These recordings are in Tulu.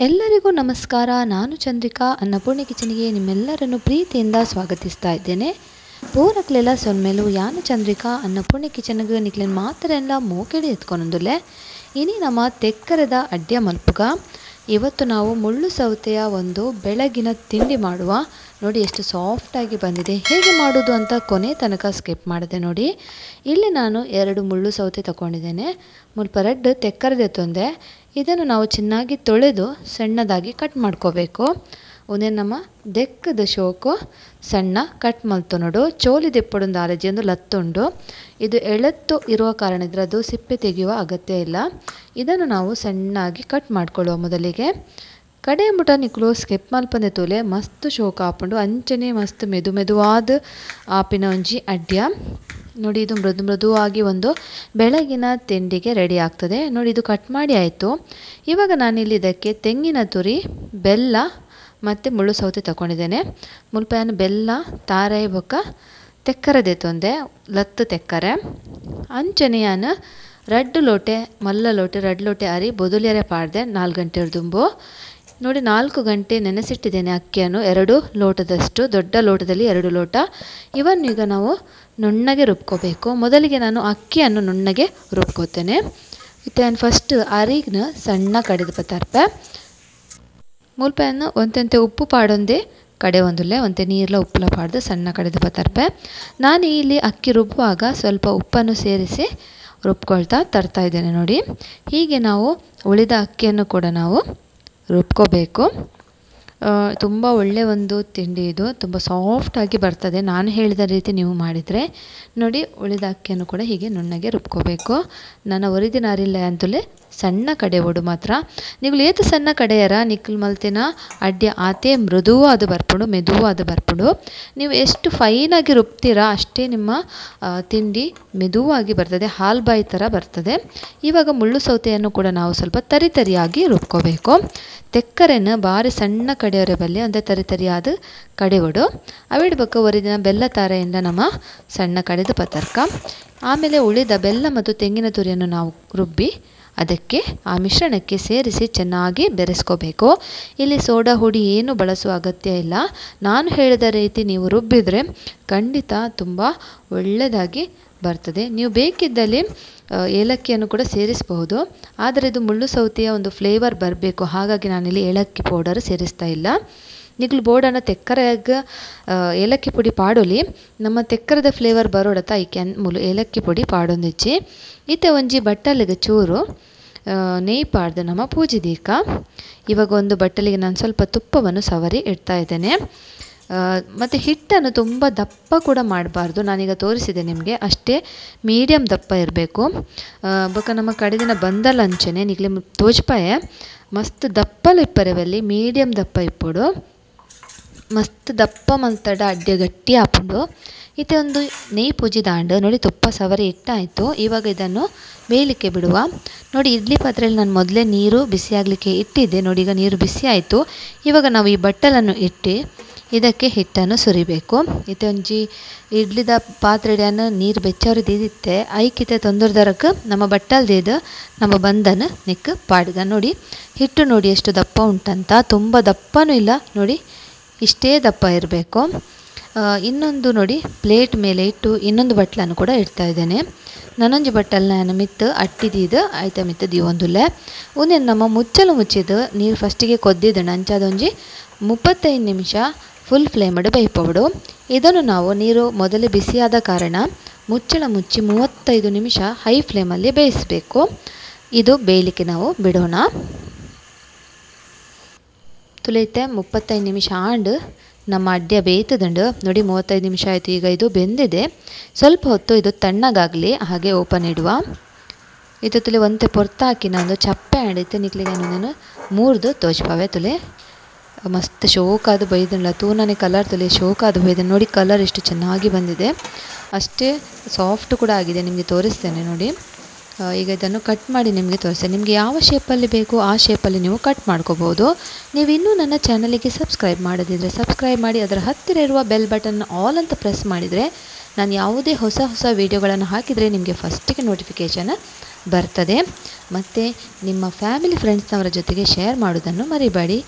ಎಲ್ಲರಿಗೂ ನಮಸ್ಕಾರ. ನಾನು ಚಂದ್ರಿಕಾ, ಅನ್ನಪೂರ್ಣಿ ಕಿಚನಿಗೆ ನಿಮ್ಮೆಲ್ಲರನ್ನು ಪ್ರೀತಿಯಿಂದ ಸ್ವಾಗತಿಸ್ತಾ ಇದ್ದೇನೆ. ಪೂರಕ್ಲೆಲ್ಲ ಸೊನ್ಮೇಲು ಯಾನು ಚಂದ್ರಿಕಾ ಅನ್ನಪೂರ್ಣಿ ಕಿಚನ್ಗೆ ನಿಕ್ಲೆನ್ ಮಾತ್ರೆಲ್ಲ ಮೋಕೆಡೆ ಎತ್ಕೊಂಡೊಂದುಲ್ಲೆ. ಇನಿ ನಮ್ಮ ತೆಕ್ಕರದ ಅಡ್ಯ ಮಲ್ಪುಗ. ಇವತ್ತು ನಾವು ಮುಳ್ಳು ಸೌತೆಯ ಒಂದು ಬೆಳಗಿನ ತಿಂಡಿ ಮಾಡುವ. ನೋಡಿ ಎಷ್ಟು ಸಾಫ್ಟಾಗಿ ಬಂದಿದೆ. ಹೇಗೆ ಮಾಡೋದು ಅಂತ ಕೊನೆ ತನಕ ಸ್ಕಿಪ್ ಮಾಡಿದೆ ನೋಡಿ. ಇಲ್ಲಿ ನಾನು 2 ಮುಳ್ಳು ಸೌತೆ ತಗೊಂಡಿದ್ದೇನೆ. ಮುಲ್ಪ 2 ತೆಕ್ಕರದೆ ತಂದೆ. ಇದನ್ನು ನಾವು ಚೆನ್ನಾಗಿ ತೊಳೆದು ಸಣ್ಣದಾಗಿ ಕಟ್ ಮಾಡ್ಕೋಬೇಕು. ಒಂದೇ ನಮ್ಮ ದೆಕ್ಕದ ಶೋಕು ಸಣ್ಣ ಕಟ್ ಮಲ್ತು ನೋಡು. ಚೋಲಿ ದೆಪ್ಪಡೊಂದು ಆಲಜಿ ಒಂದು ಲತ್ತುಂಡು. ಇದು ಎಳತ್ತು ಇರುವ ಕಾರಣ ಇದರದ್ದು ಸಿಪ್ಪೆ ತೆಗೆಯುವ ಅಗತ್ಯ ಇಲ್ಲ. ಇದನ್ನು ನಾವು ಸಣ್ಣಾಗಿ ಕಟ್ ಮಾಡ್ಕೊಳ್ಳುವ. ಮೊದಲಿಗೆ ಕಡೆ ಮುಟ ನಿಕ್ಲು ಸ್ಕಿಪ್ ಮಲ್ಪಂದೆ ತೋಲೆ ಮಸ್ತ್ ಶೋಕ ಆಪುಂಡು. ಅಂಚನೆ ಮಸ್ತ್ ಮೆದು ಮೆದುವಾದ ಆಪಿನ ಒಂಜಿ ಅಡ್ಯ ನೋಡಿ. ಇದು ಮೃದು ಮೃದುವಾಗಿ ಒಂದು ಬೆಳಗಿನ ತಿಂಡಿಗೆ ರೆಡಿ ಆಗ್ತದೆ ನೋಡಿ. ಇದು ಕಟ್ ಮಾಡಿ ಆಯಿತು. ಇವಾಗ ನಾನಿಲ್ಲಿ ಇದಕ್ಕೆ ತೆಂಗಿನ ತುರಿ, ಬೆಲ್ಲ ಮತ್ತು ಮುಳ್ಳು ಸೌತೆ ತಗೊಂಡಿದ್ದೇನೆ. ಮುಲ್ಪಯನ್ನು ಬೆಲ್ಲ ತಾರೈ ಬೊಕ್ಕ ತೆಕ್ಕರದೆ ತೊಂದೆ ಲತ್ತು ತೆಕ್ಕರೆ. ಅಂಚನೆಯನ್ನು 2 ಲೋಟೆ ಮಲ್ಲ ಲೋಟೆ 2 ಲೋಟೆ ಅರಿ ಬೊದುಲೆರೆ ಪಾಡ್ದೆ 4 ಗಂಟೆ ದುಂಬು ನೋಡಿ. 4 ಗಂಟೆ ನೆನೆಸಿಟ್ಟಿದ್ದೇನೆ ಅಕ್ಕಿಯನ್ನು 2 ಲೋಟದಷ್ಟು, ದೊಡ್ಡ ಲೋಟದಲ್ಲಿ 2 ಲೋಟ. ಇವನ್ನು ಈಗ ನಾವು ನುಣ್ಣಗೆ ರುಬ್ಕೋಬೇಕು. ಮೊದಲಿಗೆ ನಾನು ಅಕ್ಕಿಯನ್ನು ನುಣ್ಣಗೆ ರುಬ್ಕೋತೇನೆ. ಮತ್ತು ನಾನು ಫಸ್ಟ್ ಅರಿನ ಸಣ್ಣ ಕಡಿದು ಪತ್ತಾರ್ಪೆ. ಮುಲ್ಪೆಯನ್ನು ಒಂತೆಂತೆ ಉಪ್ಪು ಪಾಡೊಂದೇ ಕಡೆ ಒಂದುಲ್ಲೆ ಒಂತೆ ನೀರ್ಲ ಉಪ್ಪುಲ ಪಾಡ್ದು ಸಣ್ಣ ಕಡಿದು ಪತ್ತಾರ್ಪೆ. ನಾನು ಇಲ್ಲಿ ಅಕ್ಕಿ ರುಬ್ಬುವಾಗ ಸ್ವಲ್ಪ ಉಪ್ಪನ್ನು ಸೇರಿಸಿ ರುಬ್ಕೊಳ್ತಾ ತರ್ತಾ ಇದ್ದೇನೆ ನೋಡಿ. ಹೀಗೆ ನಾವು ಉಳಿದ ಅಕ್ಕಿಯನ್ನು ಕೂಡ ನಾವು ರುಬ್ಕೋಬೇಕು. ತುಂಬ ಒಳ್ಳೆಯ ಒಂದು ತಿಂಡಿ ಇದು, ತುಂಬ ಸಾಫ್ಟಾಗಿ ಬರ್ತದೆ ನಾನು ಹೇಳಿದ ರೀತಿ ನೀವು ಮಾಡಿದರೆ ನೋಡಿ. ಉಳಿದ ಅಕ್ಕಿಯನ್ನು ಕೂಡ ಹೀಗೆ ನುಣ್ಣಗೆ ರುಬ್ಕೋಬೇಕು. ನನ್ನ ಒರಿದಿನ ಅರಿಲ್ಲ ಅಂತಲೇ ಸಣ್ಣ ಕಡೆ ಓಡು ಮಾತ್ರ. ನೀವು ಏತು ಸಣ್ಣ ಕಡೆಯರ ನಿಕ್ಕಲ್ ಮಲ್ತಿನ ಅಡ್ಯ ಆತೆ ಮೃದುವಾದ ಬರ್ಪುಂಡು, ಮೆದುವಾದ ಬರ್ಪುಂಡು. ನೀವು ಎಷ್ಟು ಫೈನಾಗಿ ರುಬ್ತೀರಾ ಅಷ್ಟೇ ನಿಮ್ಮ ತಿಂಡಿ ಮೆದುವಾಗಿ ಬರ್ತದೆ, ಹಾಲ್ಬಾಯಿ ಥರ ಬರ್ತದೆ. ಇವಾಗ ಮುಳ್ಳು ಸೌತೆಯನ್ನು ಕೂಡ ನಾವು ಸ್ವಲ್ಪ ತರಿ ತರಿಯಾಗಿ ರುಬ್ಕೋಬೇಕು. ತೆಕ್ಕರೆನ ಭಾರಿ ಸಣ್ಣ ಕಡೆಯವರ ಬಲ್ಲಿ ಅಂದರೆ ತರಿ ತರಿಯಾದ ಕಡೆವಡು ಅವಿಡ್ಬೇಕು. ಒರಿದಿನ ಬೆಲ್ಲ ತಾರೆಯಿಂದ ನಮ್ಮ ಸಣ್ಣ ಕಡೆದು ಪತರ್ಕ. ಆಮೇಲೆ ಉಳಿದ ಬೆಲ್ಲ ಮತ್ತು ತೆಂಗಿನ ತುರಿಯನ್ನು ನಾವು ರುಬ್ಬಿ ಅದಕ್ಕೆ ಆ ಮಿಶ್ರಣಕ್ಕೆ ಸೇರಿಸಿ ಚೆನ್ನಾಗಿ ಬೆರೆಸ್ಕೋಬೇಕು. ಇಲ್ಲಿ ಸೋಡಾ ಹುಡಿ ಏನು ಬಳಸುವ ಅಗತ್ಯ ಇಲ್ಲ. ನಾನು ಹೇಳಿದ ರೀತಿ ನೀವು ರುಬ್ಬಿದರೆ ಖಂಡಿತ ತುಂಬ ಒಳ್ಳೆಯದಾಗಿ ಬರ್ತದೆ. ನೀವು ಬೇಕಿದ್ದಲ್ಲಿ ಏಲಕ್ಕಿಯನ್ನು ಕೂಡ ಸೇರಿಸಬಹುದು. ಆದರೆ ಇದು ಮುಳ್ಳು ಸೌತೆಯ ಒಂದು ಫ್ಲೇವರ್ ಬರಬೇಕು, ಹಾಗಾಗಿ ನಾನಿಲ್ಲಿ ಏಲಕ್ಕಿ ಪೌಡರ್ ಸೇರಿಸ್ತಾ ಇಲ್ಲ. ನಿಗ್ಲು ಬೋರ್ಡನ್ನು ತೆಕ್ಕರೆಯಾಗ ಏಲಕ್ಕಿ ಪುಡಿ ಪಾಡೊಲಿ, ನಮ್ಮ ತೆಕ್ಕರದ ಫ್ಲೇವರ್ ಬರೋಡತ ಐಕೆ ಮುಲು ಏಲಕ್ಕಿ ಪುಡಿ ಪಾಡೊಂದಿಚ್ಚಿ. ಈತೆ ಒಂಜಿ ಬಟ್ಟಲಿಗೆ ಚೂರು ನೆಯ್ ಪಾಡ್ದು ನಮ್ಮ ಪೂಜೆ ದೀಕ. ಇವಾಗ ಒಂದು ಬಟ್ಟಲಿಗೆ ನಾನು ಸ್ವಲ್ಪ ತುಪ್ಪವನ್ನು ಸವರಿ ಇಡ್ತಾ ಇದ್ದೇನೆ. ಮತ್ತು ಹಿಟ್ಟನ್ನು ತುಂಬ ದಪ್ಪ ಕೂಡ ಮಾಡಬಾರ್ದು, ನಾನೀಗ ತೋರಿಸಿದೆ ನಿಮಗೆ, ಅಷ್ಟೇ ಮೀಡಿಯಮ್ ದಪ್ಪ ಇರಬೇಕು. ಬೊಕ ನಮ್ಮ ಕಡೆದಿನ ಬಂದಲ್ಲ ಅಂಚನೆ ನಿಗ್ಲೆ ತೋಜ್ಪಾಯೆ ಮಸ್ತ್ ದಪ್ಪಲು ಇಪ್ಪರೆವಲ್ಲಿ ಮೀಡಿಯಮ್ ದಪ್ಪ ಇಪ್ಪಡು. ಮಸ್ತ್ ದಪ್ಪ ಮಲ್ತಡ ಅಡ್ಡೆ ಗಟ್ಟಿ ಆಪುಂಡು. ಇತ್ತೆ ಒಂದು ನೆಯ್ ಪೂಜಿ ದಾಂಡು ನೋಡಿ. ತುಪ್ಪ ಸವರಿ ಇಟ್ಟಾಯಿತು. ಇವಾಗ ಇದನ್ನು ಬೇಯಲಿಕ್ಕೆ ಬಿಡುವ ನೋಡಿ. ಇಡ್ಲಿ ಪಾತ್ರೆಯಲ್ಲಿ ನಾನು ಮೊದಲೇ ನೀರು ಬಿಸಿಯಾಗಲಿಕ್ಕೆ ಇಟ್ಟಿದ್ದೆ ನೋಡಿ. ಈಗ ನೀರು ಬಿಸಿ ಆಯಿತು. ಇವಾಗ ನಾವು ಈ ಬಟ್ಟಲನ್ನು ಇಟ್ಟು ಇದಕ್ಕೆ ಹಿಟ್ಟನ್ನು ಸುರಿಬೇಕು. ಇತ್ತೆ ಒಂಜಿ ಇಡ್ಲಿದ ಪಾತ್ರೆಯನ್ನು ನೀರು ಬೆಚ್ಚವ್ರಿ ದೀದಿತ್ತೆ ಐಕಿತೆ ತೊಂದರೆದರಕ್ಕೆ ನಮ್ಮ ಬಟ್ಟಲ್ದಿದ್ದು ನಮ್ಮ ಬಂದನ್ನು ನಿಕ್ಕ ಪಾಡ್ಗ ನೋಡಿ. ಹಿಟ್ಟು ನೋಡಿ ಎಷ್ಟು ದಪ್ಪ ಉಂಟಂತ, ತುಂಬ ದಪ್ಪನೂ ಇಲ್ಲ ನೋಡಿ, ಇಷ್ಟೇ ದಪ್ಪ ಇರಬೇಕು. ಇನ್ನೊಂದು ನೋಡಿ ಪ್ಲೇಟ್ ಮೇಲೆ ಇಟ್ಟು ಇನ್ನೊಂದು ಬಟ್ಲನ್ನು ಕೂಡ ಇಡ್ತಾ ಇದ್ದೇನೆ. ನಾನೊಂಜಿ ಬಟ್ಟಲ್ನ ನಾನು ಮಿತ್ತು ಅಟ್ಟಿದೀದು ಆಯ್ತಾ ಮಿತ್ತು ದೀವೊಂದುಲ್ಲೆ. ಒಂದೇನು ನಮ್ಮ ಮುಚ್ಚಲು ಮುಚ್ಚಿದ್ದು ನೀರು ಫಸ್ಟಿಗೆ ಕೊದ್ದಿದ್ದಣ ಅಂಚಾದೊಂಜಿ 35 ನಿಮಿಷ ಫುಲ್ ಫ್ಲೇಮಡು ಬೇಯ್ಪೋಡು. ಇದನ್ನು ನಾವು ನೀರು ಮೊದಲೇ ಬಿಸಿಯಾದ ಕಾರಣ ಮುಚ್ಚಳ ಮುಚ್ಚಿ 35 ನಿಮಿಷ ಹೈ ಫ್ಲೇಮಲ್ಲಿ ಬೇಯಿಸಬೇಕು. ಇದು ಬೇಯಲಿಕ್ಕೆ ನಾವು ಬಿಡೋಣ. ತುಲೈತೆ 35 ನಿಮಿಷ ಆಂಡ್ ನಮ್ಮ ಅಡ್ಯ ಬೇಯ್ತದಂಡು ನೋಡಿ. 35 ನಿಮಿಷ ಆಯಿತು. ಈಗ ಇದು ಬೆಂದಿದೆ. ಸ್ವಲ್ಪ ಹೊತ್ತು ಇದು ತಣ್ಣಗಾಗಲಿ ಹಾಗೆ ಓಪನ್ ಇಡುವ. ಇದು ತುಲೆ ಒಂತೆ ಪೊರ್ತಾಕಿ ನಾನು ಚಪ್ಪೆ ಆಂಡಿತ್ತು ನಿಕ್ಲಿಗೆ ನಾನು ಮೂರ್ದು ತೋಜ್ಪಾವೆ. ತುಲೆ ಮಸ್ತ್ ಶೋಕಾದ ಬೈದಣ್ಣ ತೂನನೆ ಕಲರ್ ತುಲೆ ಶೋಕಾದ ಬೈದ ನೋಡಿ. ಕಲರ್ ಎಷ್ಟು ಚೆನ್ನಾಗಿ ಬಂದಿದೆ, ಅಷ್ಟೇ ಸಾಫ್ಟ್ ಕೂಡ ಆಗಿದೆ. ನಿಮಗೆ ತೋರಿಸ್ತೇನೆ ನೋಡಿ. ಈಗ ಇದನ್ನು ಕಟ್ ಮಾಡಿ ನಿಮಗೆ ತೋರಿಸ್ತೇನೆ. ನಿಮಗೆ ಯಾವ ಶೇಪಲ್ಲಿ ಬೇಕು ಆ ಶೇಪಲ್ಲಿ ನೀವು ಕಟ್ ಮಾಡ್ಕೋಬೋದು. ನೀವು ಇನ್ನೂ ನನ್ನ ಚಾನಲಿಗೆ ಸಬ್ಸ್ಕ್ರೈಬ್ ಮಾಡದಿದ್ದರೆ ಸಬ್ಸ್ಕ್ರೈಬ್ ಮಾಡಿ, ಅದರ ಹತ್ತಿರ ಇರುವ bell button all ಅಂತ ಪ್ರೆಸ್ ಮಾಡಿದರೆ ನಾನು ಯಾವುದೇ ಹೊಸ ಹೊಸ ವೀಡಿಯೋಗಳನ್ನು ಹಾಕಿದರೆ ನಿಮಗೆ ಫಸ್ಟಿಗೆ ನೋಟಿಫಿಕೇಷನ್ ಬರ್ತದೆ. ಮತ್ತು ನಿಮ್ಮ ಫ್ಯಾಮಿಲಿ ಫ್ರೆಂಡ್ಸ್ನವರ ಜೊತೆಗೆ ಶೇರ್ ಮಾಡೋದನ್ನು ಮರಿಬೇಡಿ.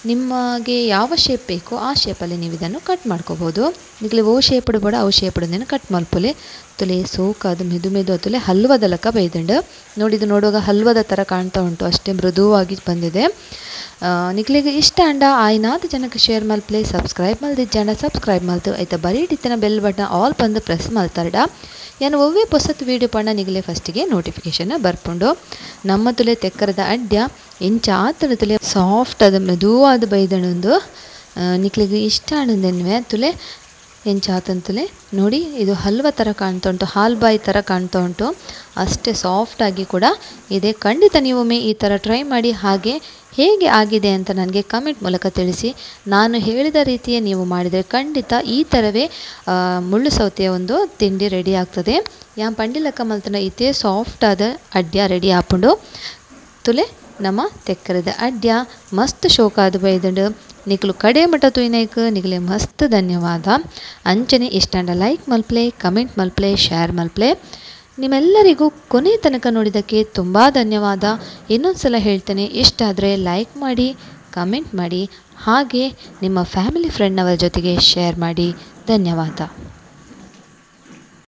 ನಿಮಗೆ ಯಾವ ಶೇಪ್ ಬೇಕೋ ಆ ಶೇಪಲ್ಲಿ ನೀವು ಇದನ್ನು ಕಟ್ ಮಾಡ್ಕೋಬೋದು. ನಿಗಲೆ ಓ ಶೇಪ್ ಬೇಡ ಅವು ಶೇಪ್ ಕಟ್ ಮಲ್ಪೊಲೆ. ತುಲೆ ಸೋಕಾದ ಮೆದು ಮೆದು ತುಲೆ ಹಲ್ವದ ಲೆಕ್ಕ ಬೈದುಂಡು ನೋಡಿ. ಇದು ನೋಡುವಾಗ ಹಲ್ವದ ಥರ ಕಾಣ್ತಾ ಉಂಟು, ಅಷ್ಟೇ ಮೃದುವಾಗಿ ಬಂದಿದೆ. ನಿಕ್ಲೆಗ್ ಇಷ್ಟ ಅಂಡ ಆಯ್ನಾದ ಜನಕ್ಕೆ ಶೇರ್ ಮಲ್ಪ್ಲೆ, ಸಬ್ಸ್ಕ್ರೈಬ್ ಮಲ್ದಿಜ್ಜಂಡ ಸಬ್ಸ್ಕ್ರೈಬ್ ಮಲ್ತು ಆಯ್ತಾ ಬರೀ ಡಿತ್ತಿನ ಬೆಲ್ ಬಟನ್ ಆಲ್ ಬಂದು ಪ್ರೆಸ್ ಮಲ್ತಾರಡ. ಯಾನು ಒವ್ವೇ ಪೊಸತ್ ವೀಡಿಯೋ ಪಂಡ ನಿಗಲೆ ಫಸ್ಟಿಗೆ ನೋಟಿಫಿಕೇಶನ್ ಬರ್ಪುಂಡು. ನಮ್ಮ ತುಲೆ ತೆಕ್ಕರದ ಅಡ್ಯ ಎಂಚ ಆತನ ತುಲೆ ಸಾಫ್ಟ್ ಆದ ಮೆದುವಾದ ಬೈದಣೊಂದು ನಿಕ್ಲೆಗ್ ಇಷ್ಟ ಆಂಡಂದೆನ್ವೆ ತುಲೆ ಎಂಚ ಆತಂತಲೇ ನೋಡಿ. ಇದು ಹಲ್ವ ಥರ ಕಾಣ್ತಾ ಉಂಟು, ಹಾಲ್ಬಾಯಿ ಥರ ಕಾಣ್ತಾ ಉಂಟು, ಅಷ್ಟೇ ಸಾಫ್ಟಾಗಿ ಕೂಡ ಇದೆ. ಖಂಡಿತ ನೀವೊಮ್ಮೆ ಈ ಥರ ಟ್ರೈ ಮಾಡಿ ಹಾಗೆ ಹೇಗೆ ಆಗಿದೆ ಅಂತ ನನಗೆ ಕಮೆಂಟ್ ಮೂಲಕ ತಿಳಿಸಿ. ನಾನು ಹೇಳಿದ ರೀತಿಯೇ ನೀವು ಮಾಡಿದರೆ ಖಂಡಿತ ಈ ಥರವೇ ಮುಳ್ಳು ಸೌತೆಯ ಒಂದು ತಿಂಡಿ ರೆಡಿ ಆಗ್ತದೆ. ಯಾನ್ ಪಂಡಿಲಕ್ಕ ಮಲ್ತನ ಇತೇ ಸಾಫ್ಟ್ ಆದ ಅಡ್ಯ ರೆಡಿ ಆಪುಂಡು. ತುಲೆ ನಮ್ಮ ತೆಕ್ಕರದ ಅಡ್ಯ ಮಸ್ತ್ ಶೋಕಾದ ಬೈದುಂಡು. ನಿಕ್ಲು ಕಡೆ ಮಟ್ಟ ತೂಯಿನೈಕ್ ನಿಗಲೆ ಮಸ್ತ್ ಧನ್ಯವಾದ. ಅಂಚನೆ ಇಷ್ಟಾಂಡ ಲೈಕ್ ಮಲ್ಪ್ಲೆ, ಕಮೆಂಟ್ ಮಲ್ಪ್ಲೆ, ಶೇರ್ ಮಲ್ಪ್ಲೆ. ನಿಮ್ಮೆಲ್ಲರಿಗೂ ಕೊನೆ ತನಕ ನೋಡಿದ್ದಕ್ಕೆ ತುಂಬ ಧನ್ಯವಾದ. ಇನ್ನೊಂದು ಸಲ ಹೇಳ್ತೇನೆ, ಇಷ್ಟ ಆದರೆ ಲೈಕ್ ಮಾಡಿ, ಕಮೆಂಟ್ ಮಾಡಿ, ಹಾಗೆ ನಿಮ್ಮ ಫ್ಯಾಮಿಲಿ ಫ್ರೆಂಡ್ನವರ ಜೊತೆಗೆ ಶೇರ್ ಮಾಡಿ. ಧನ್ಯವಾದ.